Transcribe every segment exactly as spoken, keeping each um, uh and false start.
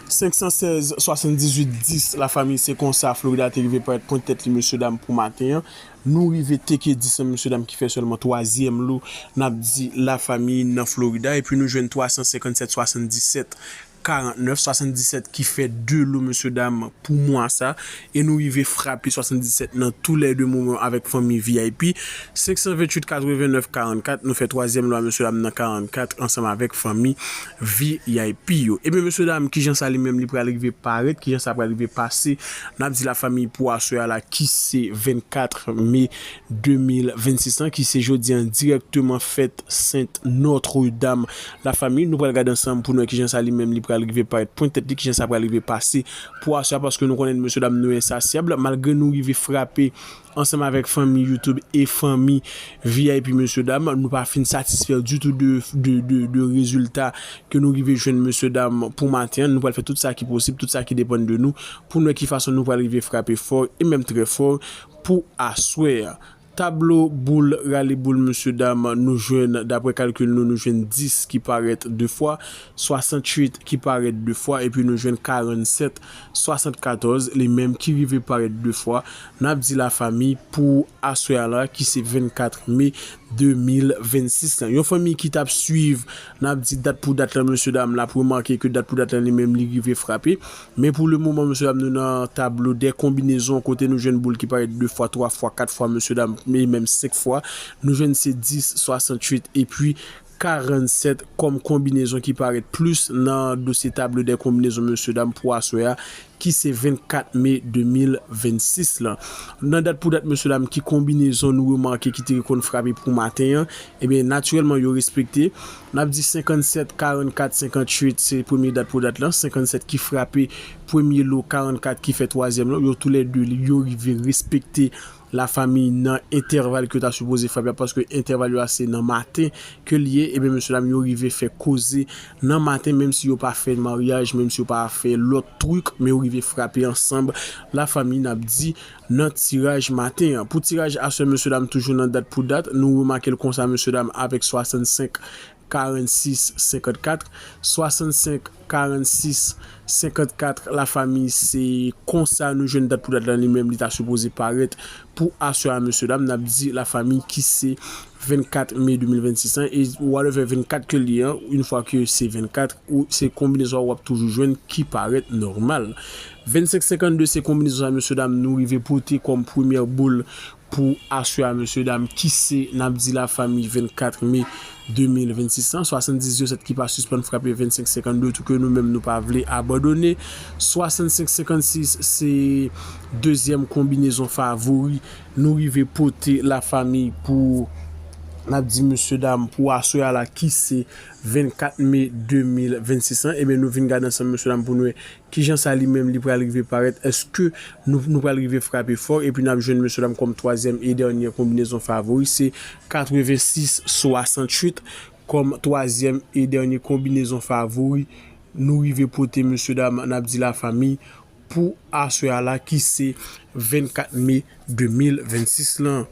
Senk san sèz, swasanndizuit, dis, lafanmi, se konsa Florida te rive parèt pwent tèt li, mesye dam, pou maten an. Nou rive teke dis lan, mesye dam, ki fè sèlman twazyèm lo, n ap di, lafanmi, nan Florida. Epi nou jwenn twa san senkannsèt, swasanndisèt, karannèf, swasanndisèt ki fè de lo, mesye dam, pou mwa sa. E nou rive frape swasanndisèt nan tou lè de moman avèk fanmi V I P. Senk san venntuit, katrevennèf, karannkat, nou fè twazyèm lo a, mesye dam, nan karannkat ansanm avèk fanmi V I P yo. Ebyen, mesye dam, kijan sa li menm li pral rive parèt, kijan sa pral rive pase, n ap di lafanmi pou aswè a la ki se vennkat me de mil vennsis lan, ki se jodi an dirèkteman fèt Sent Nòtredam. Lafanmi, nou pral gade ansanm pou nou wè kijan sa li menm li pral rive parèt pwent tèt li, kijan sa pral rive pase pou aswè a, paske nou konnen mesye dam nou ensasyab, malgre nou rive frape ansanm avèk fanmi YouTube e fanmi V I P, mesye dam, nou pa fin satisfè ditou de, de, de, de rezilta ke nou rive jwenn, mesye dam, pou maten an. Nou pral fè tout sa ki posib, tout sa ki depann de nou, pou nou wè ki fason nou pral rive frape fò e menm trè fò pou aswè a. Tablo boul rale boul, mesye dam, nou jwenn, daprè kalkil nou, nou jwenn dis ki parèt de fwa, swasanntuit ki parèt de fwa, epi nou jwenn karannsèt, swasannkatòz, li menm ki rive parèt de fwa. N ap di lafanmi pou aswè a la, ki se vennkat me de mil vennsis lan. Yon fanmi ki t ap swiv, n ap di dat pou dat lan, mesye dam, l ap remake ke dat pou dat lan li menm li rive frape. Men pou le moman, mesye dam, nou nan tablo de konbinezon kote nou jwenn boul ki parèt de fwa, twa fwa, kat fwa, mesye dam, e menm senk fwa. Nou jwenn se dis, swasanntuit epi karannsèt kòm konbinezon ki parèt plis nan dosye tablo de konbinezon, mesye dam, pou aswè a, ki se vennkat me de mil vennsis lan. Nan dat pou dat, mesye dam, ki konbinezon nou remake ki te konn frape pou maten an? Ebyen, natirèlman, yo respekte. N ap di senkannsèt, karannkat, senkantuit, se premye dat pou dat lan. Senkannsèt ki frape premye lo, karannkat ki fè twazyèm lo. Yo toulède, yo rive respekte lafanmi nan entèval ke yo ta sipoze frape a, paske entèval yo a se nan maten ke l ye. Ebyen, mesye dam, yo rive fè koze nan maten, menm si yo pa fè maryaj, menm si yo pa fè lòt trik, men yo rive frape ansanm. Lafanmi, n ap di, nan tiraj maten an. Pou tiraj aswè, mesye dam, toujou nan dat pou dat, nou remake l konsa, mesye dam, avèk swasannsenk, karannsis, senkannkat, swasannsenk, karannsis, senkannkat, lafanmi, se konsa nou jwenn dat pou dat lan li menm, li ta sipoze parèt pou aswè a, mesye dam, n ap di lafanmi ki se vennkat me de mil vennsis lan, e whatever vennkat ke l ye an, yon fwa ke se vennkat, ou se konbinezon w ap toujou jwenn ki parèt nòmal. Vennsenk senkannde se konbinezon sa, mesye dam, nou rive pote kòm premyè boul pou aswè a, mesye dam, ki se, n ap di lafanmi, vennkat me de mil vennsis lan, swasanndizuit ki pa sispann frape vennsenk senkannde, tou ke nou menm nou pa vle abandone. Swasannsenk senkannsis se dezyèm konbinezon favori nou rive pote lafanmi pou, n ap di, mesye dam, pou aswè a la ki se vennkat me de mil vennsis lan. Ebyen, nou vin gade ansanm, mesye dam, pou nou wè kijan sa li menm li pral rive parèt. Èske nou, nou pral rive frape fò? Epi n ap jwenn, mesye dam, kòm twazyèm e dènye konbinezon favori, se katrevensis swasanntuit kòm twazyèm e dènye konbinezon favori nou rive pote, mesye dam, n ap di lafanmi, pou aswè a la ki se vennkat me de mil vennsis lan.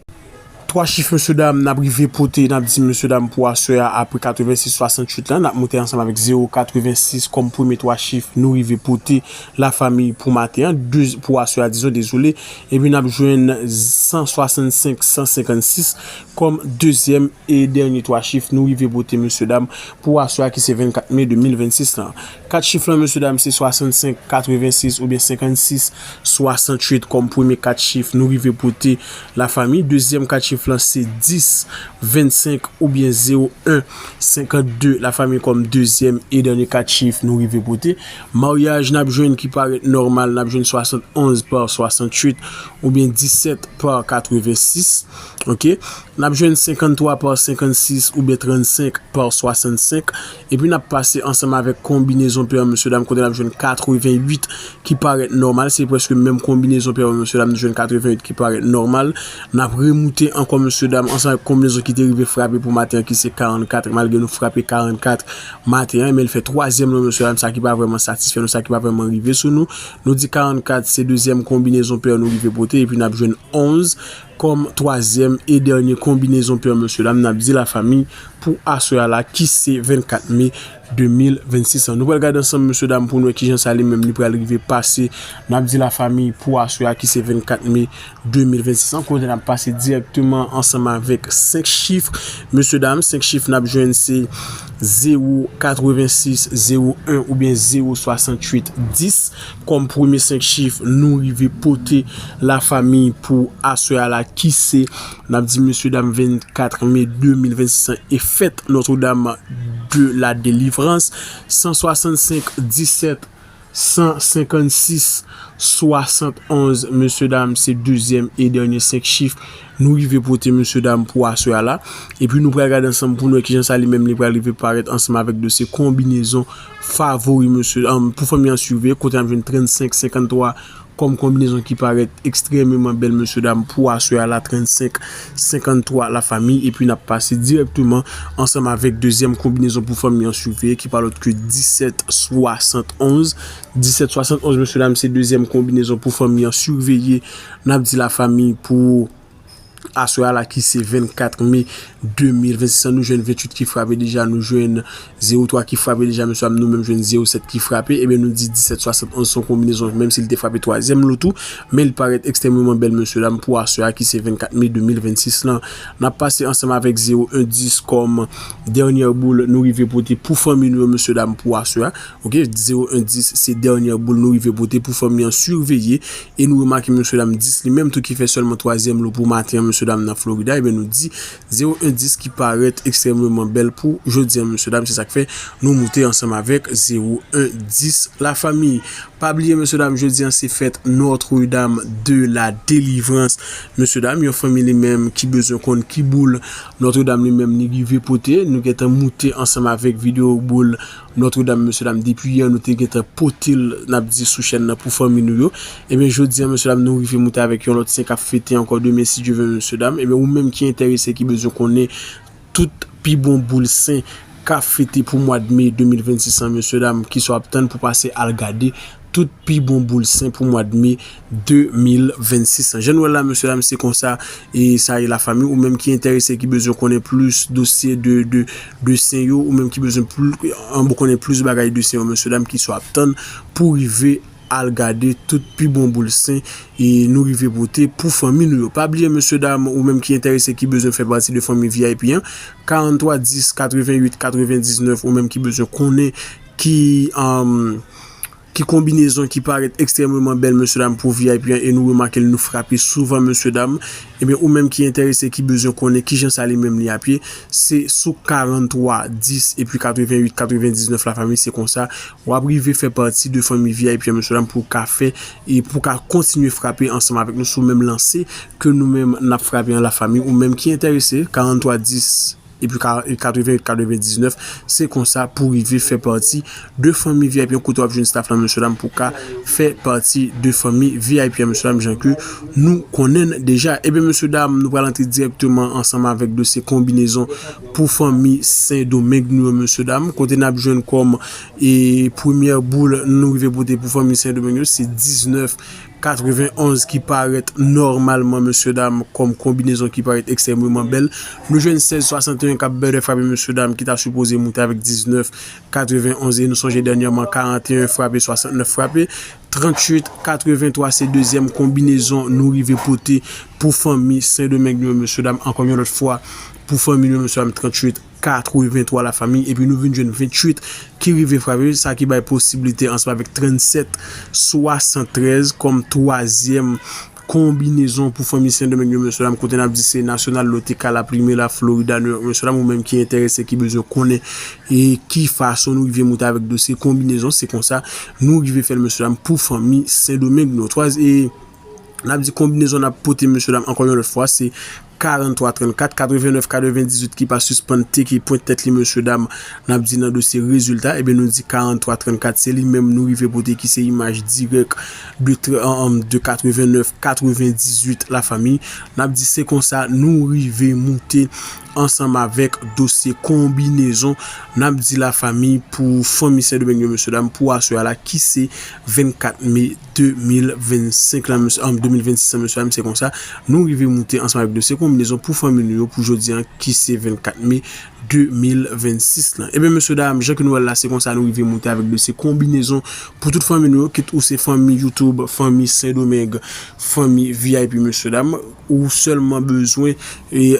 Twa chif, mesye dam, n ap rive pote, n ap di, mesye dam, pou aswè a, apre katrevensis swasanntuit lan, n ap moute ansanm avèk zewo katrevensis kòm premye twa chif nou rive pote lafanmi pou maten an, de, pou aswè a, dizon, dezole. Epi n ap jwenn san swasannsenk san senkannsis kòm dezyèm e dènye twa chif nou rive pote, mesye dam, pou aswè a ki se vennkat me de mil vennsis lan. Kat chif lan, mesye dam, se swasannsenk, katrevensis oubyen senkannsis swasanntuit kòm premye kat chif nou rive pote lafanmi. Dezyèm kat chif lan se dis, vennsenk oubyen zewo en, senkannde, lafanmi, kòm dezyèm e dènye kat chif nou rive pote. Maryaj n ap jwenn ki parèt nòmal, n ap jwenn swasannonz pa swasanntuit oubyen disèt pa katrevensis. Oke? N ap jwenn senkanntwa pa senkannsis oubyen trannsenk pa swasannsenk. Epi n ap pase ansanm avèk konbinezon pè an, mesye dam, kote n ap jwenn katreventuit ki parèt nòmal. Se prèske menm konbinezon pè an, mesye dam, nou jwenn katreventuit ki parèt nòmal. N ap remoute ankò, mesye dam, ansanm avèk konbinezon ki te rive frape pou maten an, ki se karannkat, malgre nou frape karannkat maten an, men l fè twazyèm lan, mesye dam, sa ki pa vrèman satisfè nou, sa ki pa vrèman rive sou nou. Nou di karannkat se dezyèm konbinezon pè nou rive pote, epi n ap jwenn onz kòm twazyèm e dènye konbinezon pè, mesye dam, n ap di lafanmi, pou aswè a la, ki se vennkat me de mil vennsis an. Nou pral gade ansanm, mesye dam, pou n wè kijan sa li menm li pral rive pase. N ap di lafanmi pou aswè a ki se vennkat me de mil vennsis an, kote n ap pase dirèkteman ansanm avèk senk chif. Mesye dam, senk chif n ap jwenn se zewo katrevensis, zewo en oubyen zewo swasanntuit dis. Kòm premye senk chif, nou rive pote lafanmi pou aswè a la ki se, n ap di, mesye dam, vennkat me de mil vennsis an e fèt Notre-Dame de la Délivrance, san swasannsenk disèt san senkannsis swasannonz, mesye dam, se dezyèm e dènye senk chif nou rive pote, mesye dam, pou aswè a la. Epi nou pral gade ansanm pou n wè kijan sa li menm li pral rive parèt ansanm avèk dosye konbinezon favori, mesye, um, pou fanmi an siveye, kote n ap jwenn trannsenk senkanntwa kòm konbinezon ki parèt ekstrèmeman bèl, mesye dam, pou aswè a la, trannsenk senkanntwa lafanmi. Epi n ap pase dirèkteman ansanm avèk dezyèm konbinezon pou fanmi an siveye, ki pa lòt ke disèt swasannonz. Disèt swasannonz, mesye dam, se dezyèm konbinezon pou fanmi an siveye. N ap di lafanmi pou aswè a la ki se vennkat me de mil vennsis an, nou jwenn venntuit ki frape deja, nou jwenn zewo twa ki frape deja, mesye dam, nou menm jwenn zewo sèt ki frape, ebyen nou di disèt swasannonz se yon konbinezon, menm si li te frape twazyèm lo tou, men li parèt ekstrèmeman bèl, mesye dam, pou aswè a ki se vennkat me de mil vennsis lan. N ap pase ansanm avèk zewo en dis kòm dènyè boul nou rive pote pou fanmi nou yo, mesye dam, pou aswè a. Ok, zewo en dis se dènyè boul nou rive pote pou fanmi an siveye. E nou remake, mesye dam, dis li menm tou ki fè sèlman twazyèm lo pou maten an, mesye dam, nan Florida, ebyen nou di zewo en dis ki parèt ekstrèmeman bèl pou jodi an, mesye dam, se sa k fè nou moute ansanm avèk zewo en dis lafanmi. Pa bliye, mesye dam, jodi an se fèt Notre-Dame de la Délivrance, mesye dam, yon fanmi li menm ki bezwen konn ki boul Notre-Dame li menm li rive pote, nou gentan moute ansanm avèk videyo boul Notre-Dame, mesye dam, depi yè nou te gentan pote l, n ap di, sou chèn nan pou fanmi nou yo. Ebyen, jodi an, mesye dam, nou rive moute avèk yon lòt sen k ap fete ankò demen, si Dye vle, mesye dam. Ebyen, ou menm ki enterese, ki bezwen konnen tout pi bon boul sen k ap fete pou mwa de me de mil vennsis an, mesye dam, ki sa w ap tann pou pase al gade tout pi bon boul sen pou mwa de me de mil vennsis an. Jan nou wè l la, mesye dam, se konsa e sa ye lafanmi. Ou menm ki enterese, ki bezwen konnen plis dosye de, de, de sen yo, ou menm ki bezwen pli, ann konnen plis bagay de sen yo, mesye dam, ki sa w ap tann pou rive al gade tout pi bon boul sen e nou rive pote pou fanmi nou yo. Pa bliye, mesye dam, ou menm ki enterese, ki bezwen fè pati de fanmi V I P an, karant twa dis katreven uit katreven diznèf, ou menm ki bezwen konnen ki, um, ki konbinezon ki parèt ekstrèmeman bèl, mesye dam, pou V I P an, e nou remake l, nou frape souvan, mesye dam. Ebyen, ou menm ki enterese, ki bezwen konnen kijan sa li menm li ap ye, se sou karant twa dis epi katreven uit katreven diznèf, lafanmi, se konsa w ap rive fè pati de fanmi V I P an, mesye dam, pou w ka fè e pou w ka kontinye frape ansanm avèk nou sou menm lanse ke nou menm n ap frape an, lafanmi. Ou menm ki enterese, karant twa dis epi ka-, katreven uit katreven diznèf, se konsa pou rive fè pati de fanmi V I P an, kote w ap jwenn staff lan, mesye dam, pou ka fè pati de fanmi V I P an, mesye dam, jan ke nou konnen l deja. Ebyen, mesye dam, nou pral antre dirèkteman ansanm avèk dosye konbinezon pou fanmi Sendomeng nou yo, mesye dam, kote n ap jwenn kòm e premyè boul nou rive pote pou fanmi Sendomeng yo, se diznèf katreven onz ki parèt nòmalman, mesye dam, kòm konbinezon ki parèt ekstrèmeman bèl. Nou jwenn sèz swasanteyen k ap bèl frape, mesye dam, ki ta sipoze moute avèk diznèf katreven onz, e nou sonje dènyèman karant e en frape, swasantnèf frape, tranntuit katreven twa se dezyèm konbinezon nou rive pote pou fanmi Sendomeng nou yo, mesye dam, ankò yon lòt fwa, pou fanmi nou yo, mesye dam, tranntuit katreven twa, lafanmi, epi nou vin jwenn venntuit ki rive frape, sa ki bay posiblite ansanm avèk trannsèt swasanntrèz kòm twazyèm konbinezon pou fanmi Sendomeng yo, mesye dam, kote n ap di se National Loteca La Primera Florida, New York, mesye dam, ou menm ki enterese, ki bezwen konnen e ki fason nou rive moute avèk dosye konbinezon, se konsa nou rive fè l, mesye dam, pou fanmi Sendomeng nou. Twa-, e n ap di konbinezon n ap pote, mesye dam, ankò yon lòt fwa, se karant twa trannkat, katreven nèf katreven dizuit ki pa sispann teke pwent tèt li, mesye dam, n ap di nan dosye rezilta, ebyen nou di karant twa trannkat, se li menm nou rive pote ki se imaj dirèk de tr-, an, an, de katreven nèf katreven dizuit, lafanmi. N ap di se konsa nou rive moute ansanm avèk dosye konbinezon, n ap di lafanmi, pou fanmi Sendomeng yo, mesye dam, pou aswè a la ki se vennkat me de mil vennsenk lan, mesye, an, de mil vennsis lan, mesye dam, se konsa nou rive moute ansanm avèk dosye konbinezon pou fanmi nou yo pou jodi an ki se vennkat me de mil vennsis lan. Ebyen, mesye dam, jan ke nou wè l la, se konsa nou rive moute avèk dosye konbinezon pou tout fanmi nou yo, kit ou se fanmi YouTube, fanmi Sendomeng, fanmi V I P, mesye dam, ou sèlman bezwen e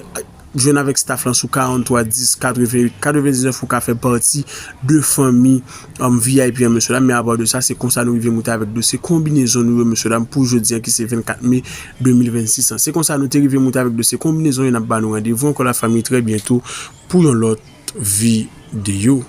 jwenn avèk staff lan sou karant twa dis katreven uit katreven diznèf, ou ka fè pati de fanmi um, V I P an, mesye dam. Men apa de sa, se konsa nou rive moute avèk dosye konbinezon nou yo, mesye dam, pou jodi an ki se vennkat me de mil vennsis an. Se konsa nou te rive moute avèk dosye konbinezon yo. N ap ba nou randevou ankò, lafanmi, trè byento pou yon lòt videyo.